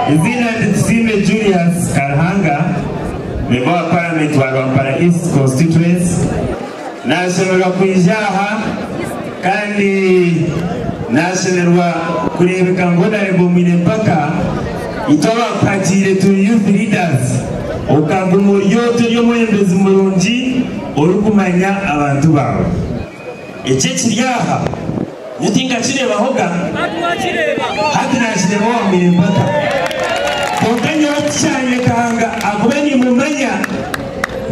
Izina ndi Tusiime Julius Karuhanga, Member wa Parliament wa Rwampara East Constituency. Nashemererwa kwija aha kandi nashemererwa kureebeka ngu Honourable Mwine Mpaka itwe abakuhakiire turi youth leaders okaguma ori oti ori omwebembezi murungi orikumanya abantu baawe. Eki ekiri aha nyowe tinkakireebahoga, hati naakireeba owa Mwine Mpaka. Kwonka nyowe tikyanyekanga ahakuba nimumanya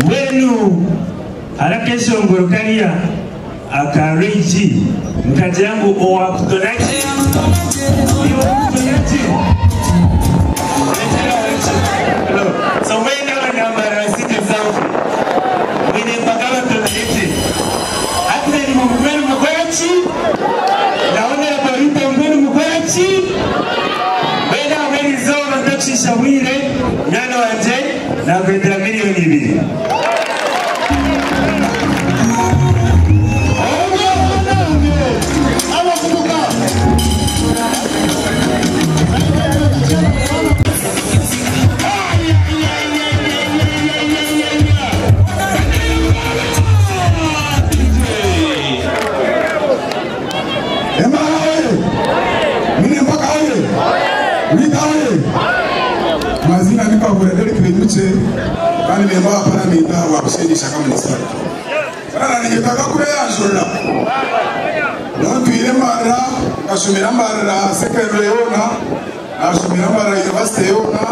mbwenu hariho akeshongoro kariya aka Ray G nikagira ngu owakutona gye niiwe orikutona gye. So mbwenu abanyambarara City South Mwine Mpaka abatonire gye. Hati na nimwe mugube nimukora ki? Na Honourable Rita mugube nimukora ki? Mbwenu ahabw'eri izooba ntakushiisha bwire, munywani wangye nakwetera miriyoni ibiri. Emara oye! Mwine Mpaka oye! Rita oye! Amazina ni Kavura Derrick Benyukye kandi memba wa paramenti aha bwa Bushenyi Ishaka Municipality. Sarah ninyetaaga kubeyanjurira. Nyowe ntwire Mbarara, nkashomera Mbarara secondary yoona, nashomera Mbarara university yoona,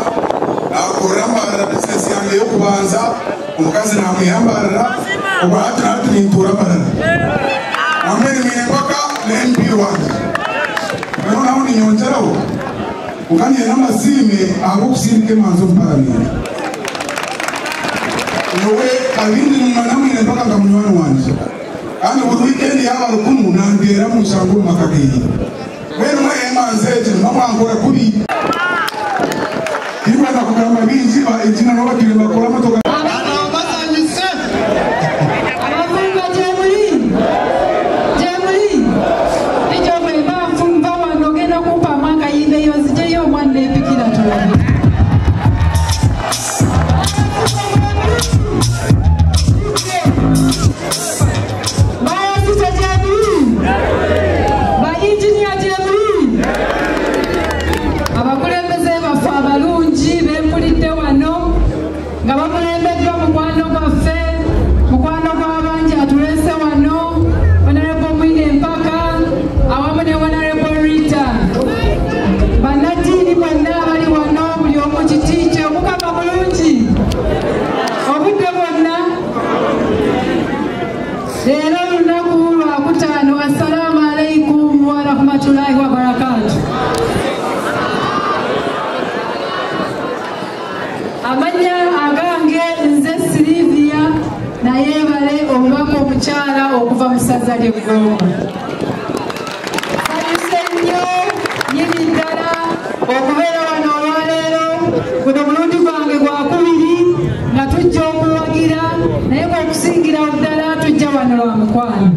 nakorera Mbarara business yange y'okubanza, omukazi namwiha Mbarara, obwa hati na hati nintuura Mbarara. Nambwenu mwine mpaka na MP wangye. Mbwenu naho ninyongyeraho kwonka nyine n'amasiime ahabw'okusindika emanzi omu paramenti. Nyowe kabindi nimumanya mwine mpaka nka munywani wangye kandi buri wiikendi yaaba ari kunu nanteera munshanga omu maka geye. Mbwenu mwe emanzi egi nimuba mwankora kubi. Tindikwenda kugamba bingi ba engineer nabo batwire nibakora motoka. Abafumbo gyemuli? Gyemuli? Ekyo bwemba nva wano ogenda kumpaamu akayimba eyo nzigyeyo omwana nempikira tulabe. Bayasise gyemuli? Ba engineer gyemuli? Abakulembeze baffe abalungi bempulidde wano nga bakulembeddwa mukwano gwaffe, mukwano gw'abangi atuleese wano, Honorable Mwine Mpaka awamu ne Honorable Rita. Bannaddiini mwenna abali wano buli omu kiti kye, Omukama mulungi obudde bwonna. Leero lunaku lwakutaano. Assalaamu alaikum warahmatullahi wabarakatuh. Amannya agange nze Sylvia Nayebare, omubaka omukyala okuva mu ssaza ly'e Gomba. Nsanyuse nnyo nnyini ddala okubeera wano olwaleero. Guno mulundi gwange gwakubiri nga tujja okuwagira, naye ng'okusingira ddala tujja wano lwa mukwano.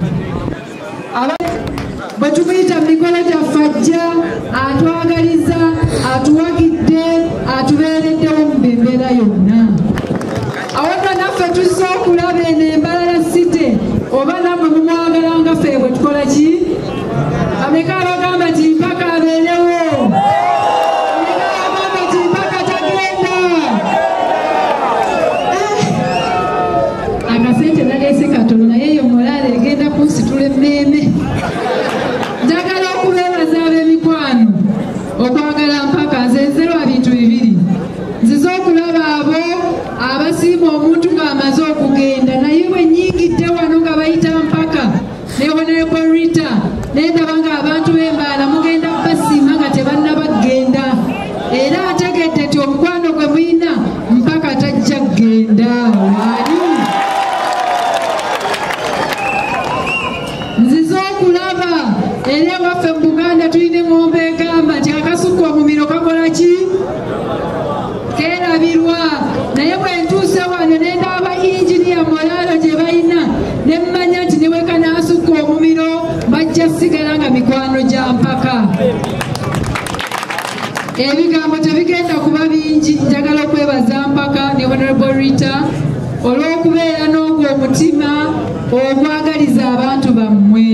Bwe tumuyita mu mikolo gyaffe ajja atwagaliza, atuwagidde, atubeereddewo mu mbeera yonna. Awo nno naffe tuzze okulaba eno Embalala City, oba nammwe mumwagala nga ffe bwe tukola ki? Bameka abagamba nti mpaka abeerewo? Bameka abagamba nti mpaka tagenda? Akasente naleese katono naye eyo molaale egenda kunsitula emmeeme. Njagala okubeebaza ab'emikwano okwagala mpaka. Nze nze lwa bintu bibiri. Nzize okulaba abo abasiima omuntu ng'amaze okugenda, naye bwe nnyingidde wano nga bayita mpaka. Ebigambo tebigenda kuba bingi, njagala okwebaza Mpaka ne Honorable Rita olw'okubeera n'ogwo omutima ogwagaliza abantu bammwe.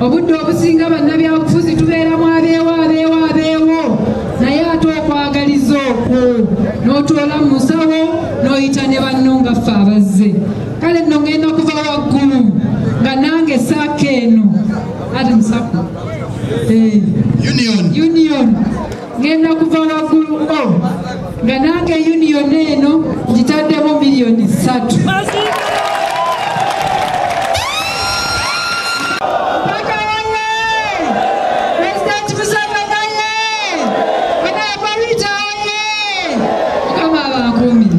Obudde obusinga bannabyabufuzi tubeeramu abeewo abeewo abeewo, naye ate okwagaliza okwo n'otoola mu musawo n'oyita ne banno nga ffe abazze. Kale nno ngenda kuva waggulu nga nange saako eno ate musako Union. Union ngenda kuva waggulu o nga nange union eno ngitaddemu miliyoni 3. Mpaka oye! President Museveni oye! Honorable Rita oye! Mukama abankuumire.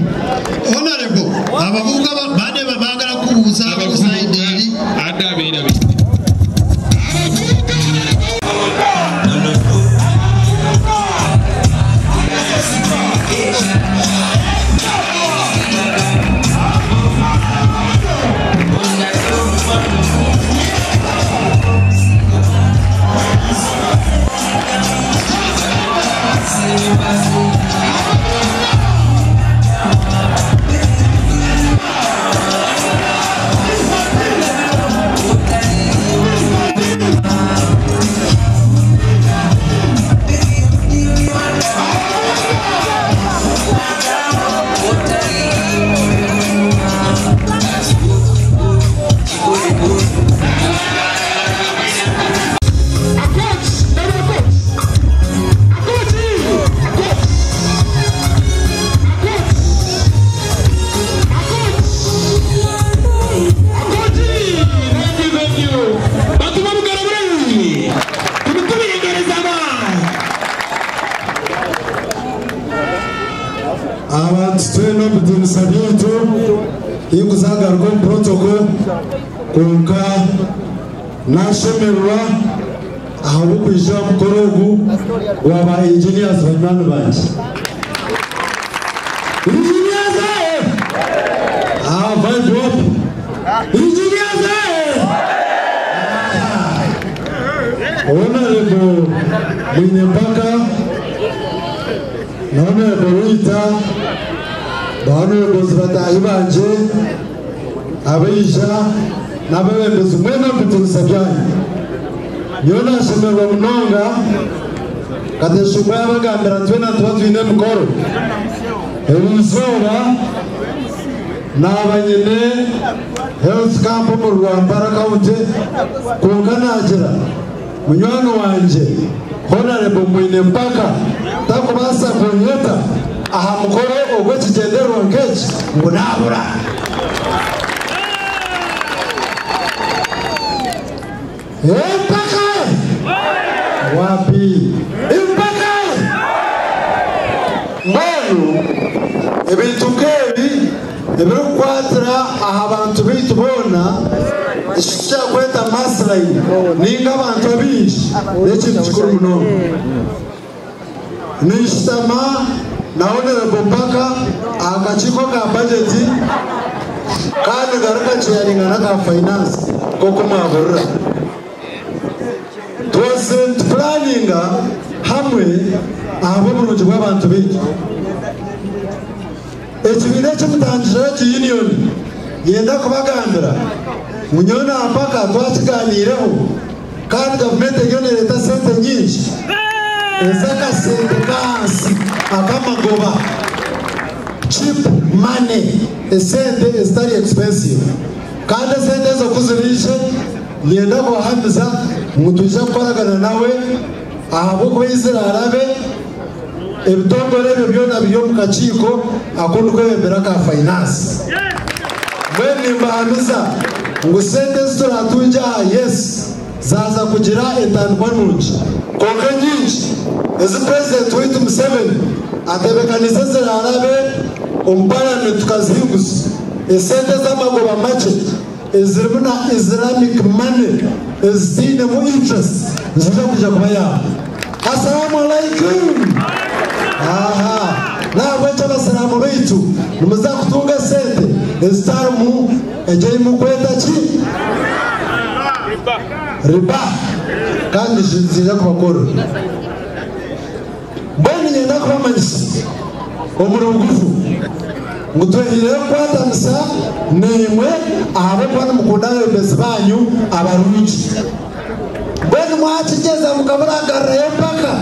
Honorable, abavubuka bade baagala kubuuza ku side eri. Ate abeerabidde. Abantu twena obutinisa byaitu ikuzagaruka omu protocol, kwonka nashemererwa ahabw'okwija aha mukoro ogu gwaba engineers banywani bangye. Engineers, eh! Ah, vibe up. Engineers, eh! Honorable Mwinyempaka na Honorable Rita, ba honorables bataahi bangye, abaija n'abebembezi mwena, mbitinisa byanyu. Nyowe nashemererwa munonga. Kateshumba yabagambira, twena tuba twine emikoro. Erizooba naaba nyine health camp omu Rwampara County, kwonka nagira munywani wangye Honorable Mwine Mpaka takubaasa kunyeta aha mukoro ogw'ekigyendererwa nk'eki ngu naabura. Empaka wapi? Empaka! Mbwenu ebintu nk'ebi ebirikukwatira aha bantu baitu boona, eki tukyakweta maslahi ninga abantu abingi, n'ekintu kikuru munonga. Nishitama na Honorable Mpaka aha kakiiko ka budget, kandi garuka kiyaringana ka finance. Nk'oku mwahurira, twose tupulaninga hamwe ahabw'oburungi bw'abantu baitu. Ekibiina ekimutangiraho eki union, yenda kubagambira ngu nyowe na Mpaka twakiganiireho, kandi gavumenti eriyo nereeta sente nyingi ez'akasente k'ahansi ak'amagoba, cheap money, esente ezitari expensive. Kandi esente ezo kuziriije, niyenda kubahamiza ngu twija kukoragana nawe, ahabw'okuba izirarabe ebitongore ebyo byona biri omu kakiiko akundi kwebembera ka finance. Mbwenu nimbahamiza ngu sente ezi turatungye aha, yes, zaza kugira entandikwa nungi, konka nyingi ezi President waitu Museveni atebekanise zirarabe omu parliament tukazihinguza, esente z'amagoba makye ezirimu na Islamic money ezitiinemu interest zija kuja kuba yaabo. Assalamu alaikum. Aha, nahabwekyo abasiraamu baitu, nimuza kutunga esente ezitarimu egyo kweta ki riba, kandi zija kubakorera. Mbwenu kubamanyisa omuri bugufu ngu twehireyo kukwatanisa naimwe ahabw'okuba nimukunda abeebembezi banyu abarungi. Mbwenu mwakigyeza mukamuragarirayo mpaka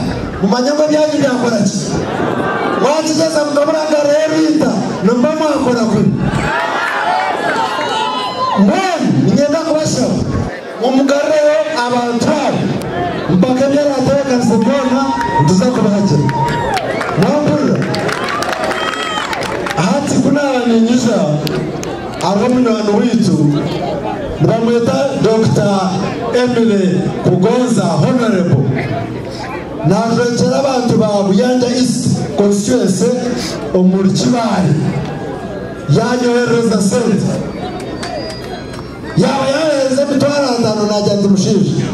mumanye ngu ebyanyu byakora ki? Mwakigyeza mukamuragarirayo Rita nimuba mwakora kubi. Mbwenu niinyenda kubashaba ngu mugarureyo abantu abo mpaka ebi araatebeekanise byona nituza kubihagira. Mwampurira? Hati ku naaba niinyija hariho munywani waitu nibamweta Dokita Emily Kugonza Honourable naajwekyera abantu ba Buyanja East Constituency omuri Kibaale yaanyoherereza sente. Yaaba yaayohereza emitwaro ataano naagira nti mushaija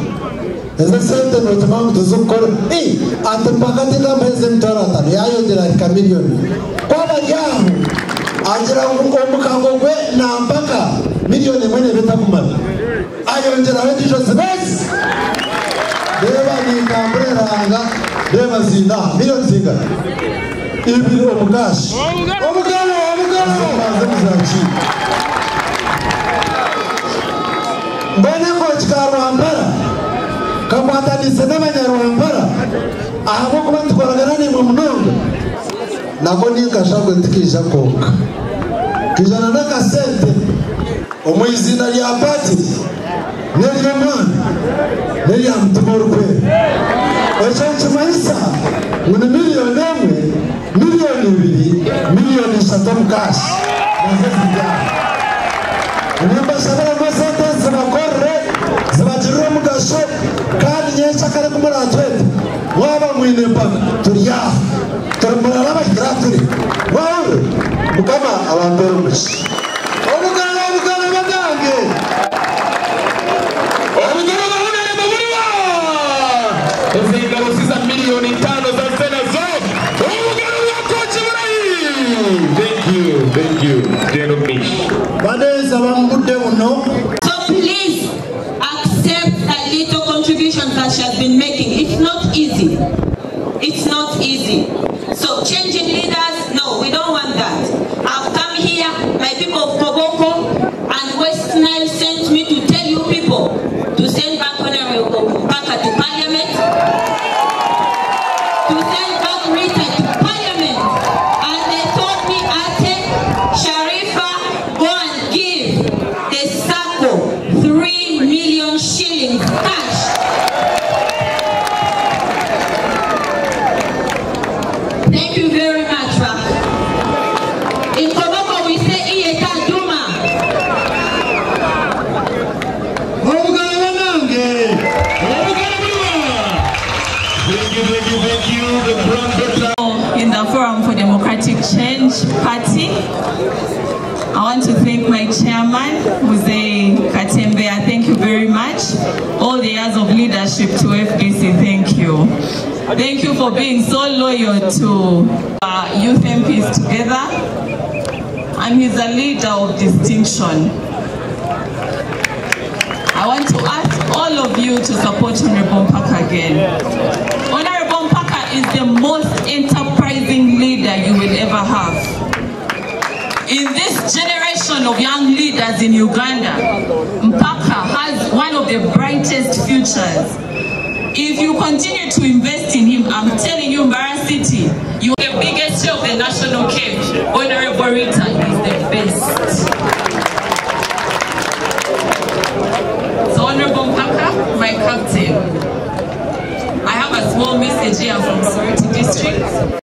ezi esente nookimanya ngu tizikukora. Ii ati mpaka tindamuheereza emitwaro ataano yaayongyera ahika miriyoni. Ku aba ari aho agira ngu omukago gwe na mpaka miriyoni emwe neeba etakumara. Ayongyeraho endiijo ziba ezi. Reeba nintambura eranga reeba ziine aha miriyoni zingana? Ibiri omu kaashi. Obugabo! Obugabo! Mubanze muzakiire. Mbwenu ekooki ka Rwampara kakwataniise n'abanyarwampara ahabw'okuba nitukoragana naimwe munonga. Nako ninkashagwe tikaija kwonka. Kaija na n'akasente omu iziina rya paati n'ery'Omwana n'erya Mutima Orikwera. Ekyo nikimanyisa ngu ni miriyoni emwe, miriyoni ibiri, miriyoni ishatu omu kaashi nazo ziri aha. Nimbashabira ngu esente ezi zibakorere, zibagirire omugasho kandi nyenkyakare ku muraatwete mwaba mwine empaka turi aha. Turi murara abahikire aha turi. Mwahurira? Mukama abampeere omugisha. Obugaro, obugaro banange! Obugaro bwa Honorable Buriwa! Ezi ngaro si za miliyoni tano za nazo. Obugaro bwa Coach Burayi! Thank you, thank you, General Mish. Baneeza bamugudde buno. So please accept a little contribution that she has been making. It's not easy. It's not easy. So changing leaders, no, we don't want that. I've come here, my people of Koboko and West Nile sent me to tell you people to send back Honorable Mpaka to Parliament, to send back Rita to Parliament. And they told me, Ate, Sharifa, go and give the SACCO 3 million shillings cash. Thank you very much, Ra. In Koboko we say Iyeta Duma. Obugaro banange! Obugaro Buriwa! Thank you, thank you, thank you, the granddaughter. In the Forum for Democratic Change Party. I want to thank my chairman, Jose Katembe. Thank you very much. All the years of leadership to FDC, thank you. Thank you for being so loyal to youth MPs together. And he's a leader of distinction. I want to ask all of you to support Honorable Mpaka again. Honorable Mpaka is the most enterprising leader you will ever have. In this generation of young leaders in Uganda, Mpaka has one of the brightest futures. If you continue to invest in him, I'm telling you, Mbarara City, you are the biggest share of the national cake. Honorable Rita is the best. So Honorable Mpaka, my captain, I have a small message here from Soroti District.